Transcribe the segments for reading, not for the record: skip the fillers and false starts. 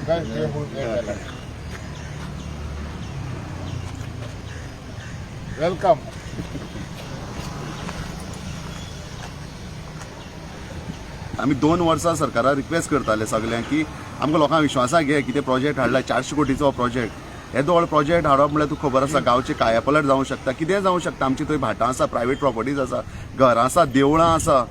तुका ते welcome. आमी 2 वर्सां सरकाराक रिक्वेस्ट करताले सगल्यांक की आमकां लोकांक विश्वासाक घे. कितें प्रोजेक्ट हाडला, 400 कोटीचो प्रोजेक्ट. येदो व्हड प्रोजेक्ट हाडप म्हळ्यार तुका खबर आसा, गांवचे कायापलट जावंक शकता, कितेंय जावंक शकता. आमची थंय भाटां आसा, प्रायवेट प्रॉपर्टीज आसा, घरां आसा, देवळां आसा,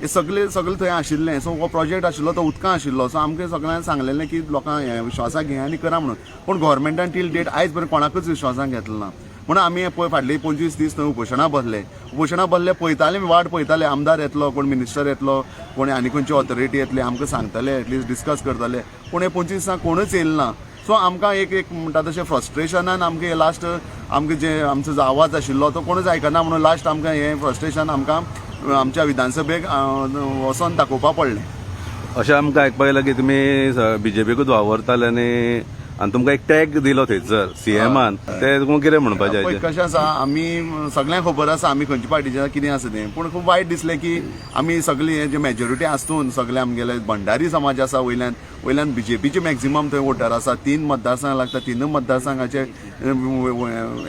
हे सगळे सगळे थंय आशिल्लें. सो हो प्रोजेक्ट आशिल्लो तो उदकां आशिल्लो. सो आमकां सगळ्यांक सांगलेलें की लोकांक हें विश्वासाक घे आनी करा म्हणून. पूण गव्हर्मेंटान टील डेट आयज पर्यंत कोणाकूच विश्वासाक घेतलो ना. म्हणून आमी पळय फाटली 25 दीस थंय उपोशणां बसले, उपोशणां बसले, पळयताले, वाट पळयताले, आमदार येतलो, कोण मिनिस्टर येतलो, कोण आनी खंयची ऑथॉरिटी येतली, आमकां सांगतले, एटलिस्ट डिस्कस करतले. पूण हे 25 दिसां कोणूच येयले ना. सो आमकां एक एक म्हणटा तशें फ्रस्ट्रेशनान आमकां हे लास्ट आमकां जे आमचो जो आवाज आशिल्लो तो कोणूच आयकना म्हणून लास्ट आमकां हें फ्रस्ट्रेशन आमकां आमच्या विधानसभेक वचोन दाखोवपा पडलें. अशें आमकां आयकपाक येयलां की तुमी बीजेपीकूच वावरताले आनी तुमकां एक टॅग दिलो थंयसर सीएमान. ते तुमकां कितें म्हणपाचें? पळय, हाचेर? कशें आसा, आमी सगळ्यांक खबर आसा आमी खंयच्या पार्टीचे, कितें आसा तें. पूण खूब वायट दिसलें की आमी सगळी हे जे मेजॉरिटी आसून सगळे आमगेले भंडारी समाज आसा, वयल्यान वयल्यान बीजेपीचे मॅक्झिमम थंय वोटर आसा. तीन मतदारसंघ लागता, तीनूय मतदारसंघाचे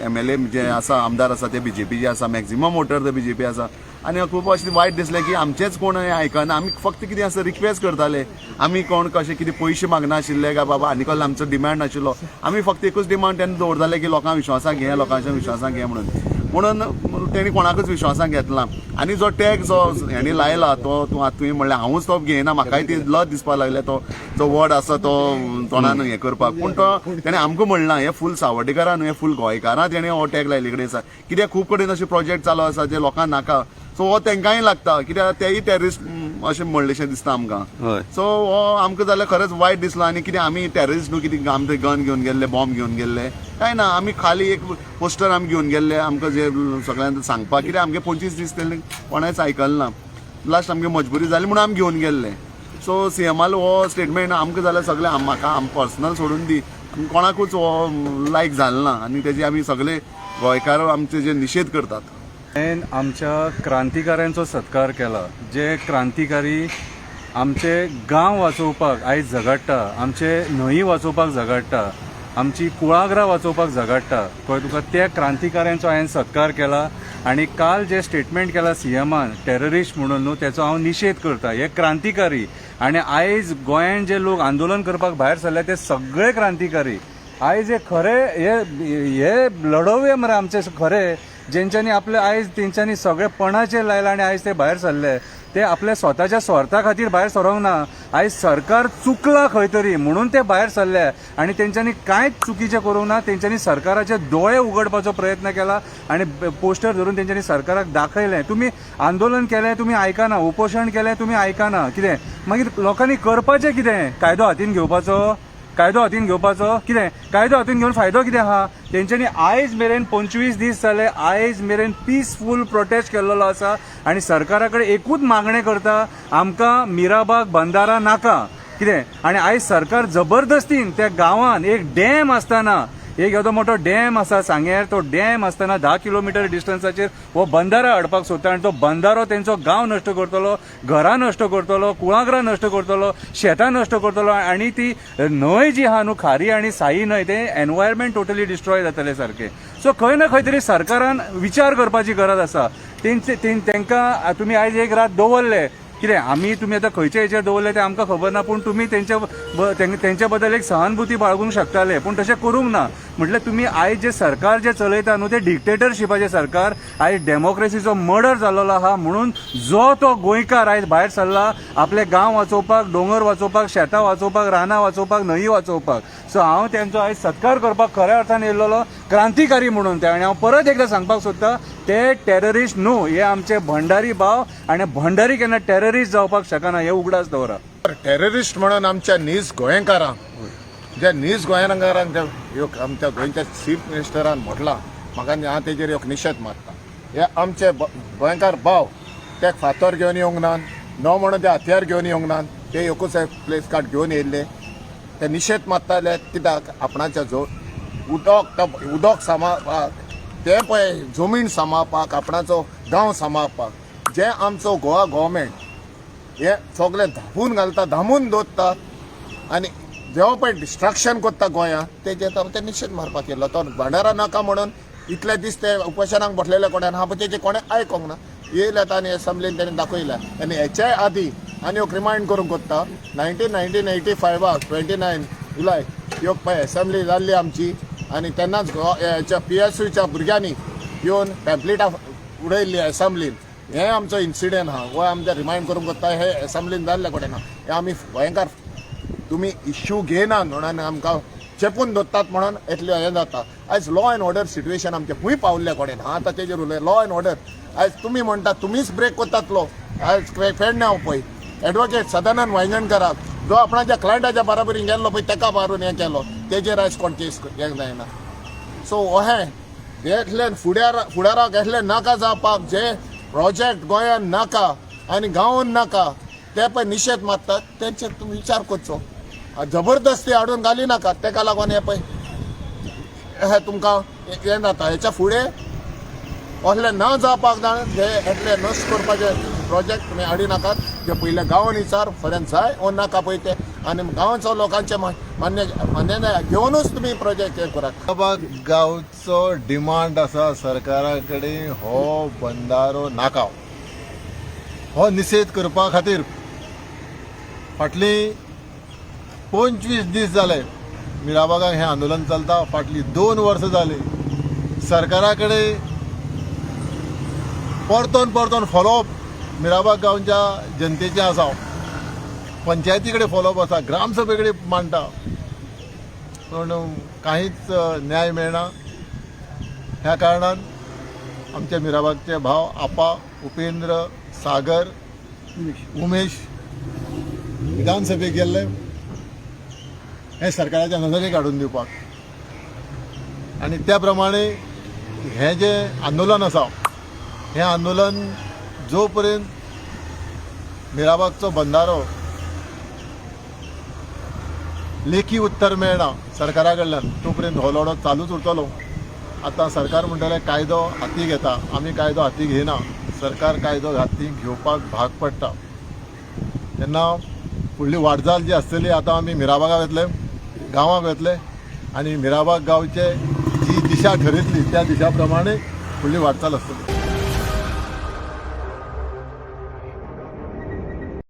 एमएलए जे आसा, आमदार आसा, ते बीजेपीचे आसा. मॅक्झिमम वोटर ते बीजेपी आसा. आनी खूब अशें वायट दिसलें की आमचेच कोण हें आयकना. आमी फक्त कितें आसा, रिक्वेस्ट करताले. आमी कोण कशें कितें पयशे मागनाशिल्ले काय बाबा आनी कसलो आमचो डिमांड नाशिल्लो. आमी फक्त एकूच डिमांड तेन्ना दवरताले की लोकांक विश्वासाक घे, लोकांच्या विश्वासाक घे म्हणून. म्हणून तेणी कोणाकूच विश्वासाक घेतला. आनी जो टॅग जो हेणी लायला तो तूं आतां तुवें म्हणलें, हांवूच तो घेयना. म्हाकाय ती लज दिसपाक लागल्या तो जो वर्ड आसा तो तोंडान हें करपाक. पूण तो तेणें आमकां म्हणलां, हें फूल सावर्डेकारां न्हू, हें फूल गोंयकारां तेणें हो टॅग लायल्ले कडेन आसा. कित्याक खूब कडेन अशे प्रोजेक्ट चालू आसा जे लोकांक नाका. सो हो तेंकांय लागता, कित्याक तेय टेररिस्ट अशें म्हणलेशें दिसता आमकां. सो हो आमकां जाल्यार खरेंच वायट दिसलो. आनी कितें आमी टेररिस्ट न्हू. कितें आमी थंय गन घेवन गेल्ले, बॉम्ब घेवन गेल्ले? कांय ना. आमी खाली एक पोस्टर आमी घेवन गेल्ले आमकां जे सगळ्यांक सांगपाक. कित्याक आमगे 25 दीस तेणी कोणेच आयकलें ना. लास्ट आमगे मजबुरी जाली म्हणून आमी घेवन गेल्ले. सो सीएमालो हो स्टेटमेंट आमकां जाल्यार सगळे म्हाका पर्सनल सोडून दी, कोणाकूच हो लायक जालें ना. आनी तेजी आमी सगळे गोंयकार आमचे जे निशेध करतात. हांवें आमच्या क्रांतिकाऱ्यांचो सत्कार केला, जे क्रांतिकारी आमचे गांव वाचोवपाक आयज झगडटा, आमचे न्हंयी वाचोवपाक झगडटा, आमची कुळागरां वाचोवपाक झगडटा. कळ्ळें तुका? त्या क्रांतिकाऱ्यांचो हांवें सत्कार केला. आनी काल जे स्टेटमेंट केला सीएमान टेररिस्ट म्हणून न्हू, तेचो हांव निशेध करता. हे क्रांतिकारी. आनी आयज गोंयांत जे लोक आंदोलन करपाक भायर सरले ते सगळे क्रांतिकारी. आयज हे खरे हे हे लढवये मरे आमचे खरे, जेंच्यांनी आपले आयज तेंच्यांनी सगळे पणाचेर लायला आनी आयज ते भायर सरले. ते आपल्या स्वताच्या स्वार्था खातीर भायर सरोंक ना. आयज सरकार चुकला खंय तरी म्हणून ते भायर सरले. आनी तेंच्यांनी कांयच चुकीचें करूंक ना. तेंच्यांनी सरकाराचे दोळे उगडपाचो प्रयत्न केला आनी पोस्टर धरून तेंच्यांनी सरकाराक दाखयलें, तुमी आंदोलन केलें तुमी आयकना, उपोशण केलें तुमी आयकना. कितें मागीर लोकांनी करपाचें? कितें कायदो हातीन घेवपाचो? कायदो हातीन घेवपाचो? कितें कायदो हातीन घेवन फायदो कितें आहा तेंच्यांनी? आयज मेरेन 25 दीस जाले, आयज मेरेन पिसफूल प्रोटेस्ट केल्लो आसा. आनी सरकारा कडेन एकूच मागणें करता, आमकां मिराबाग बंदारा नाका. कितें आनी आयज सरकार जबरदस्तीन त्या गांवान एक डॅम आसतना, एक येदो मोठो डॅम आसा सांग्यार, तो डॅम आसतना 10 किलोमिटर डिस्टन्साचेर हो बंदारा हाडपाक सोदता. आनी तो बंदारो तेंचो गांव नश्ट करतलो, घरां नश्ट करतलो, कुळागरां नश्ट करतलो, शेतां नश्ट करतलो. आनी ती न्हंय जी आहा न्हू, खारी आनी साई न्हंय, ते एनवायरमेंट टोटली डिस्ट्रॉय जातले सारकें. सो खंय ना खंय तरी सरकारान विचार करपाची गरज आसा. तेंचे तेंकां तुमी आयज एक रात दवरले. कितें आमी तुमी आतां खंयच्या हेचेर दवरले तें आमकां खबर ना, पूण तुमी तेंच्या बद्दल एक सहानुभूती बाळगूंक शकताले, पूण तशें करूंक ना. म्हटल्यार तुमी आयज जे सरकार जे चलयता न्हू, ते डिक्टेटरशिपाचें सरकार. आयज डेमोक्रेसीचो मर्डर जाल्लो आहा. म्हणून जो तो गोंयकार आयज भायर सरला आपले गांव वाचोवपाक, दोंगर वाचोवपाक, शेतां वाचोवपाक, रानां वाचोवपाक, न्हंयी वाचोवपाक. सो हांव तेंचो आयज सत्कार करपाक खऱ्या अर्थान येयल्लो क्रांतिकारी म्हणून ते. आनी हांव परत एकदां सांगपाक सोदता, ते टेररिस्ट न्हू. हे आमचे भंडारी भाव आनी भंडारी केन्ना टेररिस्ट जावपाक शकना, हे उगडास दवरा. टेररिस्ट म्हणून आमच्या नीज गोंयकारांक, ज्या नीज गोंयकारांक एक आमच्या गोंयच्या चीफ मिनिस्टरान म्हटलां, म्हाका हांव तेजेर एक निशेध मारता. हे आमचे गोंयकार भाव ते फातर घेवन येवंक नात, न म्हणून ते हत्यार घेवन येवंक नात. ते एकूच एक प्लेस कार्ड घेवन येयल्ले. ते निशेध मारताले कित्याक आपणाच्या जो उदक, तो उदक सांबाळपाक, ते पळय जमीन सांबाळपाक, आपणाचो गांव सांबाळपाक. जे आमचो गोवा गोवोरमेंट हे सगळे धांपून घालता, दामून दवरता आनी जेव्हा पळय डिस्ट्रक्शन कोत्ता गोंयांत तेजेर तो ते निशेध मारपाक येयल्लो. तो भांडारा नाका म्हणून इतले दीस ते उपोशणाक बसलेले कोणें हा, पूण तेजें कोणें आयकोंक ना. येयल्यात आनी एसेंब्लीन तेणी दाखयल्या. आनी हेच्याय आदी आनी एक रिमायंड करूंक कोत्ता, 1985 29 जुलय एक पळय एसेंब्ली जाल्ली आमची आनी तेन्नाच हेच्या पीएसयूच्या भुरग्यांनी येवन पॅम्पलेटां उडयल्ली एसेंब्लीन. हे आमचो इन्सिडंट आहा, हो आमचें रिमायंड करूंक कोत्ता. हे एसेंब्लीन जाल्ले कडेन ना, हे आमी गोंयकार तुमी इश्यू घेयनात म्हणून आमकां चेपून दवरतात म्हणून इतलें हें जाता. आयज लॉ एंड ऑर्डर सिट्युएशन आमचें खूंय पावल्ले कडेन आहा आतां तेजेर उलय. लॉ एंड ऑर्डर आयज तुमी म्हणटा तुमीच ब्रेक करतात लॉ. आयज पेडण्यां पळय एडवोकेट सदानंद वायंगणकराक जो आपणाच्या क्लायंटाच्या बराबरीन गेल्लो पळय तेका मारून हें केलो, तेजेर आयज कोण केस हें जायना. सो अहें हेतल्यान फुडाराक येतले नाका जावपाक जे प्रोजेक्ट गोंयान नाका आनी गांवान नाका ते पळय निशेध मारतात तेंचेर तुमी विचार करचो. जबरदस्ती हाडून घाली नाका, तेका लागून हे पळय हे तुमकां हें जाता. हेच्या फुडें असले ना जावपाक जाण जे येतले नश्ट करपाचे प्रोजेक्ट तुमी हाडी नाकात. जे पयले गांवान विचार फुड्यान जाय ओ नाका पळय ते आनी गांवचो लोकांचे मान्य मान्यताय घेवनूच तुमी प्रोजेक्ट हें करात. मिराबाग गांवचो डिमांड आसा सरकारा कडेन हो बंदारो नाका. हो निशेध करपा खातीर फाटलीं 25 दीस जाले मिराबागाक हें आंदोलन चलता. फाटलीं 2 वर्सां जालीं सरकारा कडेन परतोन परतोन फॉलोअप मिराबाग गांवच्या जनतेचें आसा, पंचायती कडेन फॉलोअप आसा, ग्रामसभे कडेन मांडटा, पूण कांयच न्याय मेळना. ह्या कारणान आमच्या मिराबागचे भाव आपा, उपेंद्र, सागर, उमेश विधानसभेक गेल्ले हें सरकाराच्या नजरेक हाडून दिवपाक आनी त्या प्रमाणे हें जें आंदोलन आसा हें आंदोलन जो पर्यंत मिराबागचो बंदारो लेखी उत्तर मेळना सरकारा कडल्यान तो पर्यंत हो लढो चालूच उरतलो. आतां सरकार म्हणटलें कायदो हाती घेता, आमी कायदो हाती घेयना. सरकार कायदो हाती घेवपाक भाग पडटा तेन्ना फुडली वाटचाल जी आसतली आतां आमी मिराबागा वतले, गांवाक वतले आनी मिराबाग गांवचे जी दिशा ठरयतली त्या दिशा प्रमाणे फुडली वाटचाल आसतली.